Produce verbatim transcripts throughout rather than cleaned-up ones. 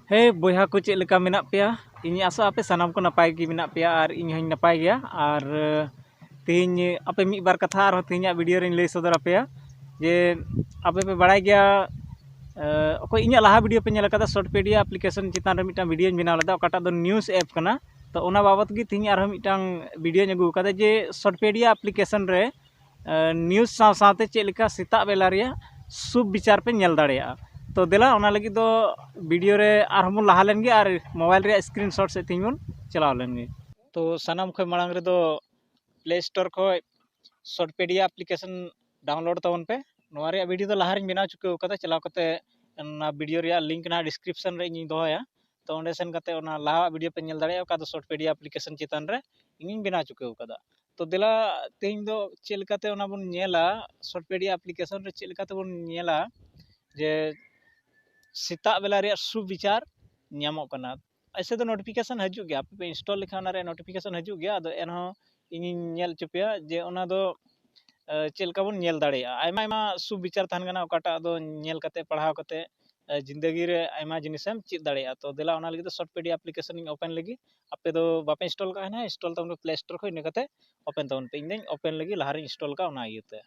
ᱦᱮᱸ ᱵᱚᱭᱦᱟ ᱠᱚ, ᱪᱮᱫ ᱞᱮᱠᱟ ᱢᱮᱱᱟᱜ ᱯᱮᱭᱟ? ᱤᱧ ᱟᱥᱚᱜᱼᱟ ᱟᱯᱮ ᱥᱟᱱᱟᱢ ᱠᱚ ᱱᱟᱯᱟᱭ ᱜᱮ ᱢᱮᱱᱟᱜ ᱯᱮᱭᱟ ᱟᱨ ᱤᱧ ᱦᱚᱸᱧ ᱱᱟᱯᱟᱭ ᱜᱮᱭᱟ᱾ ᱟᱨ ᱛᱮᱦᱮᱧ ᱟᱯᱮ ᱢᱤᱫ ᱵᱟᱨ ᱠᱟᱛᱷᱟ ᱟᱨᱦᱚᱸ ᱛᱮᱦᱮᱧᱟᱜ ᱵᱷᱤᱰᱤᱭᱳ ᱨᱮᱧ ᱞᱟᱹᱭ ᱥᱚᱫᱚᱨ ᱟᱯᱮᱭᱟ ᱡᱮ ᱟᱯᱮ ᱯᱮ ᱵᱟᱲᱟᱭ ᱜᱮᱭᱟ, ᱚᱠᱚᱭ ᱤᱧᱟᱹᱜ ᱞᱟᱦᱟ ᱵᱷᱤᱰᱤᱭᱳ ᱯᱮ ᱧᱮᱞ ᱟᱠᱟᱫᱟ, ᱥᱚᱨᱴ ᱯᱮᱰᱤᱭᱟ ᱟᱯᱞᱤᱠᱮᱥᱚᱱ ᱪᱮᱛᱟᱱ ᱨᱮ ᱢᱤᱫᱴᱟᱝ ᱵᱷᱤᱰᱤᱭᱳᱧ ᱵᱮᱱᱟᱣ ᱞᱮᱫᱟ, ᱚᱠᱟᱴᱟᱜ ᱫᱚ ᱱᱤᱭᱩᱡᱽ ᱮᱯ ᱠᱟᱱᱟ᱾ ᱛᱚ ᱚᱱᱟ ᱵᱟᱵᱚᱛ ᱜᱮ ᱛᱮᱦᱮᱧ ᱟᱨᱦᱚᱸ ᱢᱤᱫᱴᱟᱝ ᱵᱷᱤᱰᱤᱭᱳᱧ ᱟᱹᱜᱩ ᱟᱠᱟᱫᱟ ᱡᱮ ᱥᱚᱨᱴ ᱯᱮᱰᱤᱭᱟ ᱟᱯᱞᱤᱠᱮᱥᱚᱱ ᱨᱮ ᱱᱤᱭᱩᱡᱽ ᱥᱟᱶ ᱥᱟᱶᱛᱮ ᱪᱮᱫ ᱞᱮᱠᱟ ᱥᱮᱛᱟᱜ ᱵᱮᱞᱟ ᱨᱮᱭᱟᱜ ᱥᱩᱵᱤᱪᱟᱨ ᱯᱮ ᱧᱮᱞ ᱫᱟᱲᱮᱭᱟᱜᱼᱟ᱾ ᱛᱚ ᱫᱮᱞᱟ, ᱚᱱᱟ ᱞᱟᱹᱜᱤᱫ ᱫᱚ ᱵᱷᱤᱰᱤᱭᱳ ᱨᱮ ᱟᱨᱦᱚᱸ ᱵᱚᱱ ᱞᱟᱦᱟ ᱞᱮᱱ ᱜᱮ ᱟᱨ ᱢᱳᱵᱟᱭᱤᱞ ᱨᱮᱭᱟᱜ ᱥᱠᱨᱤᱱ ᱥᱚᱴ ᱥᱮᱫ ᱛᱮᱦᱮᱧ ᱵᱚᱱ ᱪᱟᱞᱟᱣ ᱞᱮᱱ ᱜᱮ᱾ ᱛᱚ ᱥᱟᱱᱟᱢ ᱠᱷᱚᱱ ᱢᱟᱲᱟᱝ ᱨᱮᱫᱚ ᱯᱞᱮ ᱥᱴᱳᱨ ᱠᱷᱚᱱ ᱥᱚᱨᱴ ᱯᱮᱰᱤᱭᱟ ᱟᱯᱞᱤᱠᱮᱥᱚᱱ ᱰᱟᱣᱩᱱᱞᱳᱰ ᱛᱟᱵᱚᱱ ᱯᱮ᱾ ᱱᱚᱣᱟ ᱨᱮᱭᱟᱜ ᱵᱷᱤᱰᱤᱭᱳ ᱫᱚ ᱞᱟᱦᱟ ᱨᱮᱧ ᱵᱮᱱᱟᱣ ᱪᱩᱠᱟᱹᱣ ᱠᱟᱫᱟ, ᱪᱟᱞᱟᱣ ᱠᱟᱛᱮ ᱚᱱᱟ ᱵᱷᱤᱰᱤᱭᱳ ᱨᱮᱭᱟᱜ ᱞᱤᱝᱠ ᱱᱟᱦᱟᱜ ᱰᱤᱥᱠᱨᱤᱯᱥᱚᱱ ᱨᱮ ᱤᱧᱤᱧ ᱫᱚᱦᱚᱭᱟ᱾ ᱛᱚ ᱚᱸᱰᱮ ᱥᱮᱱ ᱠᱟᱛᱮ ᱚᱱᱟ ᱞᱟᱦᱟᱣᱟᱜ ᱵᱷᱤᱰᱤᱭᱳ ᱯᱮ ᱧᱮᱞ ᱫᱟᱲᱮᱭᱟᱜᱼᱟ, ᱚᱠᱟ ᱫᱚ ᱥᱚᱨᱴ ᱯᱮᱰᱤᱭᱟ ᱟᱯᱞᱤᱠᱮᱥᱚᱱ ᱪᱮᱛᱟᱱ ᱨᱮ ᱤᱧᱤᱧ ᱵᱮᱱᱟᱣ ᱪᱩᱠᱟᱹᱣ ᱠᱟᱫᱟ᱾ ᱛᱚ ᱫᱮᱞᱟ, ᱛᱮᱦᱮᱧ ᱫᱚ ᱪᱮᱫ ᱞᱮᱠᱟᱛᱮ ᱚᱱᱟ ᱵᱚᱱ ᱧᱮᱞᱟ, ᱥᱚᱨᱴ ᱯᱮᱰᱤᱭᱟ ᱟᱯᱞᱤᱠᱮᱥᱚᱱ ᱨᱮ ᱪᱮᱫ ᱞᱮᱠᱟᱛᱮ ᱵᱚᱱ ᱧᱮᱞᱟ ᱡᱮ ᱥᱮᱛᱟᱜ ᱵᱮᱞᱟ ᱨᱮᱭᱟᱜ ᱥᱩᱵᱤᱪᱟᱨ ᱧᱟᱢᱚᱜ ᱠᱟᱱᱟ᱾ ᱮᱭᱥᱮ ᱫᱚ ᱱᱳᱴᱤᱯᱷᱤᱠᱮᱥᱚᱱ ᱦᱤᱡᱩᱜ ᱜᱮᱭᱟ, ᱟᱯᱮ ᱯᱮ ᱤᱱᱥᱴᱚᱞ ᱞᱮᱠᱷᱟᱱ ᱚᱱᱟ ᱨᱮᱭᱟᱜ ᱱᱳᱴᱤᱯᱷᱤᱠᱮᱥᱚᱱ ᱦᱤᱡᱩᱜ ᱜᱮᱭᱟ᱾ ᱟᱫᱚ ᱮᱱᱦᱚᱸ ᱤᱧᱤᱧ ᱧᱮᱞ ᱦᱚᱪᱚ ᱯᱮᱭᱟ ᱡᱮ ᱚᱱᱟ ᱫᱚ, ᱮ, ᱪᱮᱫ ᱞᱮᱠᱟ ᱵᱚᱱ ᱧᱮᱞ ᱫᱟᱲᱮᱭᱟᱜᱼᱟ᱾ ᱟᱭᱢᱟ ᱟᱭᱢᱟ ᱥᱩᱵᱤᱪᱟᱨ ᱛᱟᱦᱮᱱ ᱠᱟᱱᱟ, ᱚᱠᱟᱴᱟᱜ ᱫᱚ ᱧᱮᱞ ᱠᱟᱛᱮ, ᱯᱟᱲᱦᱟᱣ ᱠᱟᱛᱮ, ᱮ, ᱡᱤᱱᱫᱮᱜᱤ ᱨᱮ ᱟᱭᱢᱟ ᱡᱤᱱᱤᱥᱮᱢ ᱪᱮᱫ ᱫᱟᱲᱮᱭᱟᱜᱼᱟ᱾ ᱛᱚ ᱫᱮᱞᱟ, ᱚᱱᱟ ᱞᱟᱹᱜᱤᱫ ᱫᱚ ᱥᱚᱨᱴ ᱯᱮᱰᱤᱭᱟ ᱟᱯᱞᱤᱠᱮᱥᱚᱱ ᱤᱧ ᱳᱯᱮᱱ ᱞᱮᱜᱮ᱾ ᱟᱯᱮ ᱫᱚ ᱵᱟᱯᱮ ᱤᱱᱥᱴᱚᱞ ᱠᱟᱜ ᱠᱷᱟᱱ ᱤᱱᱥᱴᱚᱞ ᱛᱟᱵᱚᱱ ᱯᱮ ᱯᱞᱮ ᱥᱴᱳᱨ ᱠᱷᱚᱱ, ᱤᱱᱟᱹ ᱠᱟᱛᱮ ᱳᱯᱮᱱ ᱛᱟᱵᱚᱱ ᱯᱮ᱾ ᱤᱧ ᱫᱚᱧ ᱳᱯᱮᱱ ᱞᱮᱜᱮ, ᱞᱟᱦᱟᱨᱮᱧ ᱤᱱᱥᱴᱚᱞ ᱠᱟᱜ ᱚᱱᱟ ᱤᱭᱟᱹᱛᱮ᱾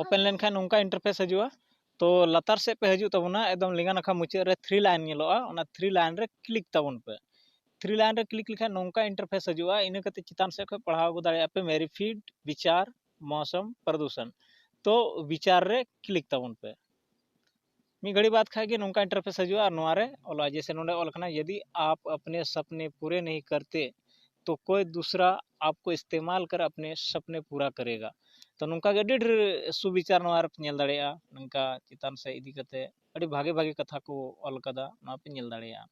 ᱳᱯᱮᱱ ᱞᱮᱱᱠᱷᱟᱱ ᱱᱚᱝᱠᱟ ᱤᱱᱴᱟᱨᱯᱷᱮᱥ ᱦᱤᱡᱩᱜᱼᱟ᱾ ᱛᱚ ᱞᱟᱛᱟᱨ ᱥᱮᱫ ᱯᱮ ᱦᱤᱡᱩᱜ ᱛᱟᱵᱚᱱᱟ, ᱮᱠᱫᱚᱢ ᱞᱮᱸᱜᱟ ᱱᱟᱠᱷᱟ ᱢᱩᱪᱟᱹᱫ ᱨᱮ ᱛᱷᱨᱤ ᱞᱟᱭᱤᱱ ᱧᱮᱞᱚᱜᱼᱟ, ᱚᱱᱟ ᱛᱷᱨᱤ ᱞᱟᱭᱤᱱ ᱨᱮ ᱠᱞᱤᱠ ᱛᱟᱵᱚᱱ ᱯᱮ᱾ ᱛᱷᱨᱤ ᱞᱟᱭᱤᱱ ᱨᱮ ᱠᱞᱤᱠ ᱞᱮᱠᱷᱟᱱ ᱱᱚᱝᱠᱟ ᱤᱱᱴᱟᱨᱯᱷᱮᱥ ᱦᱤᱡᱩᱜᱼᱟ᱾ ᱤᱱᱟᱹ ᱠᱟᱛᱮ ᱪᱮᱛᱟᱱ ᱥᱮᱫ ᱠᱷᱚᱱ ᱯᱟᱲᱦᱟᱣ ᱟᱹᱜᱩ ᱫᱟᱲᱮᱭᱟᱜᱼᱟ ᱯᱮ, ᱢᱮᱨᱤ ᱯᱷᱤᱰ, ᱵᱤᱪᱟᱨ, ᱢᱳᱥᱚᱢ, ᱯᱨᱚᱫᱩᱥᱚᱱ᱾ ᱛᱚ ᱵᱤᱪᱟᱨ ᱨᱮ ᱠᱞᱤᱠ ᱛᱟᱵᱚᱱ ᱯᱮ᱾ ᱢᱤᱫ ᱜᱷᱟᱹᱲᱤ ᱵᱟᱫ ᱠᱷᱟᱡ ᱜᱮ ᱱᱚᱝᱠᱟ ᱤᱱᱴᱟᱨᱯᱷᱮᱥ ᱦᱤᱡᱩᱜᱼᱟ᱾ ᱟᱨ ᱱᱚᱣᱟ ᱨᱮ ᱚᱞᱚᱜᱼᱟ, ᱡᱮᱭᱥᱮ ᱱᱚᱰᱮ ᱚᱞ ᱠᱟᱱᱟ, "यदि आप अपने सपने पूरे नहीं करते तो कोई दूसरा आपको इस्तेमाल कर अपने सपने पूरा करेगा।" ᱛᱚ ᱱᱚᱝᱠᱟ ᱜᱮ ᱟᱹᱰᱤ ᱰᱷᱮᱨ ᱥᱩᱵᱤᱪᱟᱨ ᱱᱚᱣᱟ ᱨᱮ ᱧᱮᱞ ᱫᱟᱲᱮᱭᱟᱜᱼᱟ᱾ ᱱᱚᱝᱠᱟ ᱪᱮᱛᱟᱱ ᱥᱮᱫ ᱤᱫᱤ ᱠᱟᱛᱮ ᱟᱹᱰᱤ ᱵᱷᱟᱜᱮ ᱵᱷᱟᱜᱮ ᱠᱟᱛᱷᱟ ᱠᱚ ᱚᱞ ᱠᱟᱫᱟ, ᱱᱚᱣᱟ ᱯᱮ ᱧᱮᱞ ᱫᱟᱲᱮᱭᱟᱜᱼᱟ᱾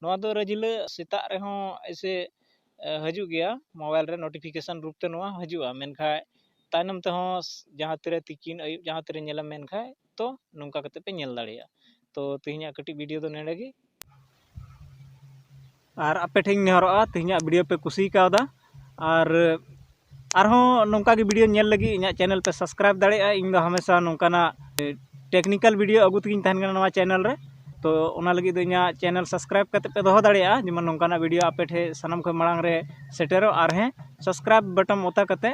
ᱱᱚᱣᱟ ᱫᱚ ᱨᱳᱡᱽ ᱦᱤᱞᱳᱜ ᱥᱮᱛᱟᱜ ᱨᱮᱦᱚᱸ ᱮᱭᱥᱮ, ᱮ, ᱦᱤᱡᱩᱜ ᱜᱮᱭᱟ, ᱢᱳᱵᱟᱭᱤᱞ ᱨᱮ ᱱᱳᱴᱤᱯᱷᱤᱠᱮᱥᱚᱱ ᱨᱩᱯ ᱛᱮ ᱱᱚᱣᱟ ᱦᱤᱡᱩᱜᱼᱟ᱾ ᱢᱮᱱᱠᱷᱟᱱ ᱛᱟᱭᱱᱚᱢ ᱛᱮᱦᱚᱸ ᱡᱟᱦᱟᱸ ᱛᱤᱨᱮ ᱛᱤᱠᱤᱱ ᱟᱹᱭᱩᱵ ᱡᱟᱦᱟᱸ ᱛᱤᱨᱮ ᱧᱮᱞᱮᱢ ᱢᱮᱱ ᱠᱷᱟᱡ, ᱛᱚ ᱱᱚᱝᱠᱟ ᱠᱟᱛᱮ ᱯᱮ ᱧᱮᱞ ᱫᱟᱲᱮᱭᱟᱜᱼᱟ᱾ ᱛᱚ ᱛᱮᱦᱮᱧᱟᱜ ᱠᱟᱹᱴᱤᱡ ᱵᱷᱤᱰᱤᱭᱳ ᱫᱚ ᱱᱚᱰᱮ ᱜᱮ᱾ ᱟᱨ ᱟᱯᱮ ᱴᱷᱮᱱ ᱤᱧ ᱱᱮᱦᱚᱨᱚᱜᱼᱟ, ᱛᱮᱦᱮᱧᱟᱜ ᱵᱷᱤᱰᱤᱭᱳ ᱯᱮ ᱠᱩᱥᱤ ᱠᱟᱣᱫᱟ᱾ ᱟᱨ ᱟᱨᱦᱚᱸ ᱱᱚᱝᱠᱟ ᱜᱮ ᱵᱷᱤᱰᱤᱭᱳ ᱧᱮᱞ ᱞᱟᱹᱜᱤᱫ ᱤᱧᱟᱹᱜ ᱪᱮᱱᱮᱞ ᱯᱮ ᱥᱟᱵᱥᱠᱨᱟᱭᱤᱵ ᱫᱟᱲᱮᱭᱟᱜᱼᱟ᱾ ᱤᱧ ᱫᱚ ᱦᱟᱢᱮᱥᱟ ᱱᱚᱝᱠᱟᱱᱟᱜ ᱴᱮᱠᱱᱤᱠᱮᱞ ᱵᱷᱤᱰᱤᱭᱳ ᱟᱹᱜᱩ ᱛᱮᱜᱤᱧ ᱛᱟᱦᱮᱱ ᱠᱟᱱᱟ ᱱᱚᱣᱟ ᱪᱮᱱᱮᱞ ᱨᱮ᱾ ᱛᱚ ᱚᱱᱟ ᱞᱟᱹᱜᱤᱫ ᱫᱚ ᱤᱧᱟᱹᱜ ᱪᱮᱱᱮᱞ ᱥᱟᱵᱥᱠᱨᱟᱭᱤᱵ ᱠᱟᱛᱮ ᱯᱮ ᱫᱚᱦᱚ ᱫᱟᱲᱮᱭᱟᱜᱼᱟ, ᱡᱮᱢᱚᱱ ᱱᱚᱝᱠᱟᱱᱟᱜ ᱵᱷᱤᱰᱤᱭᱳ ᱟᱯᱮ ᱴᱷᱮᱱ ᱥᱟᱱᱟᱢ ᱠᱷᱚᱱ ᱢᱟᱲᱟᱝ ᱨᱮ ᱥᱮᱴᱮᱨᱚᱜ᱾ ᱟᱨ ᱦᱮᱸ, ᱥᱟᱵᱥᱠᱨᱟᱭᱤᱵ ᱵᱟᱴᱚᱱ ᱚᱛᱟ ᱠᱟᱛᱮ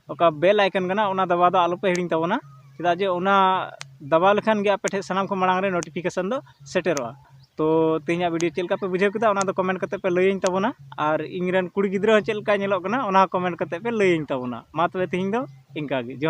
ᱚᱠᱟ ᱵᱮᱞ ᱟᱭᱠᱚᱱ ᱠᱟᱱᱟ, ᱚᱱᱟ ᱫᱟᱵᱟᱣ ᱫᱚ ᱟᱞᱚᱯᱮ ᱦᱤᱲᱤᱧ ᱛᱟᱵᱚᱱᱟ, ᱪᱮᱫᱟᱜ ᱡᱮ ᱚᱱᱟ ᱫᱟᱵᱟᱣ ᱞᱮᱠᱷᱟᱱ ᱜᱮ ᱟᱯᱮ ᱴᱷᱮᱱ ᱥᱟᱱᱟᱢ ᱠᱷᱚᱱ ᱢᱟᱲᱟᱝ ᱨᱮ ᱱᱳᱴᱤᱯᱷᱤᱠᱮᱥᱚᱱ ᱫᱚ ᱥᱮᱴᱮᱨᱚᱜᱼᱟ᱾ ᱛᱚ ᱛᱮᱦᱮᱧᱟᱜ ᱵᱷᱤᱰᱤᱭᱳ ᱪᱮᱫ ᱞᱮᱠᱟ ᱯᱮ ᱵᱩᱡᱷᱟᱹᱣ ᱠᱮᱫᱟ, ᱚᱱᱟ ᱫᱚ ᱠᱚᱢᱮᱱᱴ ᱠᱟᱛᱮ ᱯᱮ ᱞᱟᱹᱭᱟᱹᱧ ᱛᱟᱵᱚᱱᱟ᱾ ᱟᱨ ᱤᱧ ᱨᱮᱱ ᱠᱩᱲᱤ ᱜᱤᱫᱽᱨᱟᱹ ᱦᱚᱸ ᱪᱮᱫ ᱞᱮᱠᱟ ᱧᱮᱞᱚᱜ ᱠᱟᱱᱟ, ᱚᱱᱟ ᱦᱚᱸ ᱠᱚᱢᱮᱱᱴ ᱠᱟᱛᱮ ᱯᱮ ᱞᱟᱹᱭᱟᱹᱧ ᱛᱟᱵᱚᱱᱟ᱾ ᱢᱟ ᱛᱚᱵᱮ ᱛᱮᱦᱮᱧ ᱫᱚ ᱤᱱᱠᱟ ᱜᱮ᱾